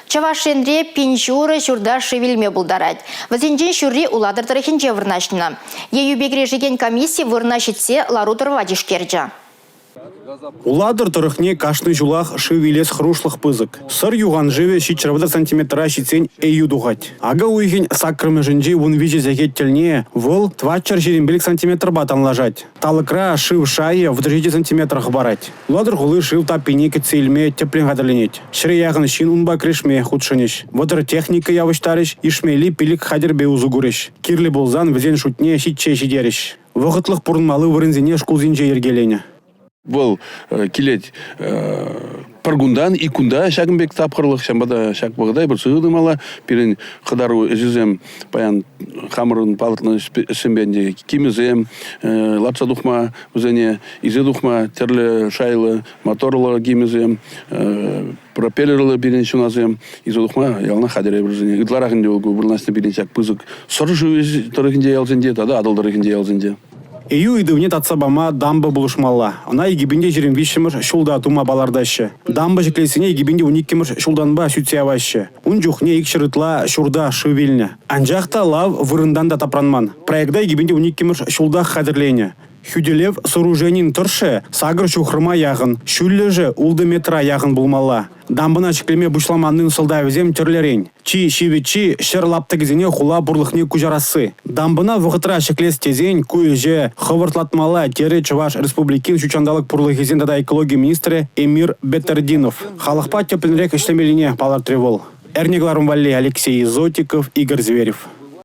Чӑваш Енре 1500 ҫурта шыв илме пултарать. Вӗсенчен ҫурри Улатӑр тӑрӑхӗнче вырнаҫнӑ. Ейӳпе кӗрешекен комисси вырӑна ҫитсе лару-тӑрӑва тишкерчӗ. Улатӑр тӑрӑхне кашни ҫулах шыв илес хӑрушлӑх пысӑк. Сӑр юхан шывӗ 730 сантиметра ҫитсен ейӳ тухать. Ака уйӑхӗн 8-мӗшӗнчи 13 сехет тӗлне вӑл 425 сантиметрпа танлашать. Талӑкра шыв шайӗ 37 сантиметр хӑпарать. Улатӑр хули шыв таппине кӗтсе илме тӗплӗн хатӗрленет. Ҫӗре яхӑн ҫын унпа кӗрешме хутшӑнӗҫ. 30 техника явӑҫтарӗҫ, ишмелли 5 хатӗрпе усӑ курӗҫ. Кирлӗ пулсан вӗсен шутне 7 ҫитерӗҫ. Вӑхӑтлӑх пурӑнмалли вырӑнсене шкулсенче йӗркеленӗ. Вӑл килет пӗр кунтан, ик кунта ҫакӑн пек тапхӑрлӑх. Ҫавӑнпа та ҫак вӑхӑта эпир сыхӑ тӑмалла. Пирӗн хӑтару ӗҫӗсем паян хамӑрӑн палӑртнӑ ӗҫсемпе ӗнтӗ кимӗсем лартса тухма, вӗсене илсе тухма тӗрлӗ шайлӑ моторлӑ кимӗсем, пропеллерлӑ пирӗн ҫунасем илсе тухма яланах хатӗр эпир вӗсене. Ытларах ӗнтӗ вӑл вырнаҫнӑ пирӗн ҫак пысӑк Сӑр шывӗ тӑрӑхӗнче ялсенче тата Атӑл тӑрӑхӗнче ялсенче. Ейӳ ыйтӑвне татса пама дамба пулӑшмалла. Ӑна 2023-мӗш ҫулта тума палӑртаҫҫӗ. Дамба ҫӗклессине 2012-мӗш ҫултанпа сӳтсе яваҫҫӗ. Ун чухне 200 ытла ҫурта шыв илнӗ. Анчах та лав вырӑнтан та тапранман. Проекта 2012-мӗш ҫултах хатӗрленӗ. Хӳтӗлев сооруженин тӑршшӗ 8 ҫухрӑма яхӑн, ҫӳллӗшӗ 6 метра яхӑн пулмалла. Дамбӑна ҫӗклеме пуҫламаннин сӑлтавӗсем тӗрлӗрен. Чи ҫивӗччи – ҫӗр лаптӑкӗсене хула пурлӑхне куҫарасси. Дамбӑна вӑхӑтра ҫӗклес тесен ку ӗҫе хӑвӑртлатмалла терӗ Чӑваш Республикин ҫут ҫанталӑк пурлӑхӗсен тата экологи министрӗ Эмир Бетертдинов. Халӑхпа тӗплӗнрех ӗҫлемеллине палӑртрӗ вӑл. Эрне кӑларӑм валли Алексей Зотиков, Игорь Зверев.